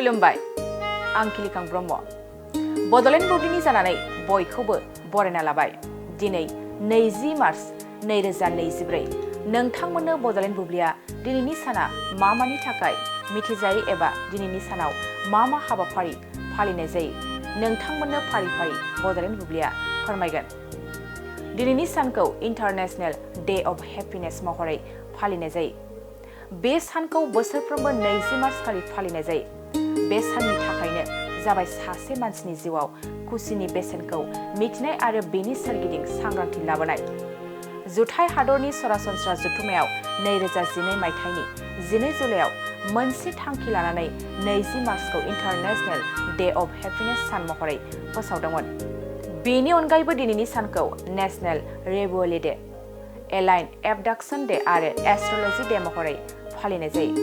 खुलुमबाय आं किलिकां ब्रह्म बडलेण्ड बुब्लिनि जानानै बयखौबो बरायना लाबाय दिनै 20 मार्च 2024 नोंथांमोननो बडलेण्ड बुब्लिया दिनैनि साना मा मानि थाखाय मिथिजायो एबा दिनैनि सानाव मा हाबाफारि फालिनाय जायो नोंथांमोननो फारि फारि बडलेण्ड बुब्लिया फोरमायगोन दिनैनि सानखौ इन्टारनेशनेल डे अफ हेपिनेस महरै फालिनाय जायो बे सानखौ बोसोरफ्रोमबो 20 मार्च खालि फालिनाय जायो बे साननि थाखायनो जाबाय सासे मानसिनि जिउआव खुसिनि बेसेनखौ मिथिनाय आरो बेनि सोरगिदिं सांग्रांथि लाबोनाय जुथाइ हादरनि सरासनस्रा जथुम्मायाव 2012 मायथाइनि 12 जुलाइआव मोनसे थांखि लानानै 20 मार्चखौ इन्टारनेशनेल डे अफ हेपिनेस सान महरै फोसावदोंमोन बेनि अनगायैबो दिनैनि सानखौ नेशनेल रेभुवेलि डे एलाइन एबडाक्सन डे आरो एस्ट्रलजि डे महरै फालिनाय जायो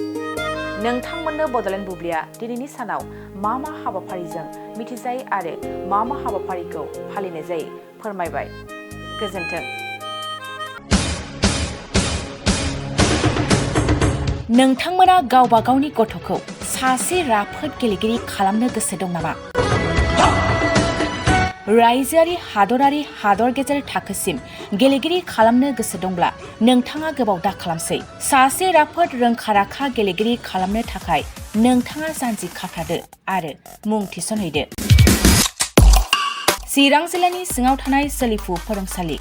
नोंथांमोननो बडलेण्ड बुब्लिया दिनैनि सानाव मा हाबाफारिजों मिथिजायो आरो मा हाबाफारिखौ फालिनाय जायो फोरमायबाय गोजोन्थों नोंथांमोना गावबा गावनि गथ'खौ सासे राफोद गेलेगिरि खालामनो गोसो दं नामा रायजोआरि हादरारि हादर गेजेर थाखोसिम गेलेगिरि खालामनो गोसो दंब्ला नोंथाङा गोबाव दा खालामसै सासे राफोद रोंखा-राखा गेलेगिरि खालामनो थाखाय नोंथाङा जानजि खाफ्रादो आरो मुं थिसनहैदो चिरां जिल्लानि सिङाव थानाय सोलिफु फोरोंसालि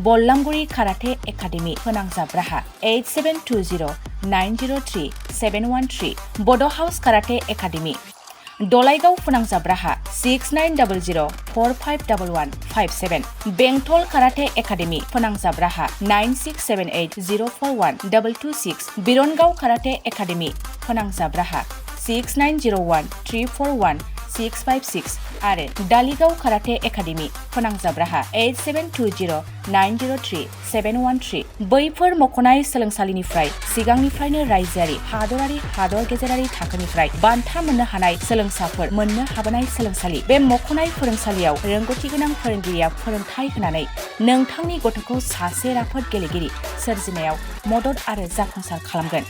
बल्लामगुरि काराटे एकाडेमि फोनांजाब राहा 8720903713 बड' हाउस काराटे एकाडेमि दलाइगाव फोनांजाब राहा 6900451157 बेंटल काराटे एकाडेमि फोनांजाब राहा 9678041226 बिरनगाव काराटे एकाडेमि फोनांजाब राहा 6901341656 आरो दालिगाव काराटे एकाडेमि फोनांजाब राहा 8720903713 बैफोर मख'नाय सोलोंसालिनिफ्राय सिगांनिफ्रायनो रायजोआरि हादरारि हादर गेजेरारि थाखोनिफ्राय बान्था मोननो हानाय सोलोंसाफोर मोननो हाबोनाय सोलोंसालि बे मख'नाय फोरोंसालियाव रोंगौथि गोनां फोरोंगिरिया फोरोंथाय होनानै नोंथांनि गथ'खौ सासे राफोद गेलेगिरि सोरजिनायाव मदद आरो जाफुंसार खालामगोन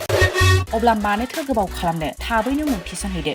अब्ला मानोथो गोबाव खालामनो थाबैनो मुं थिसनहैदो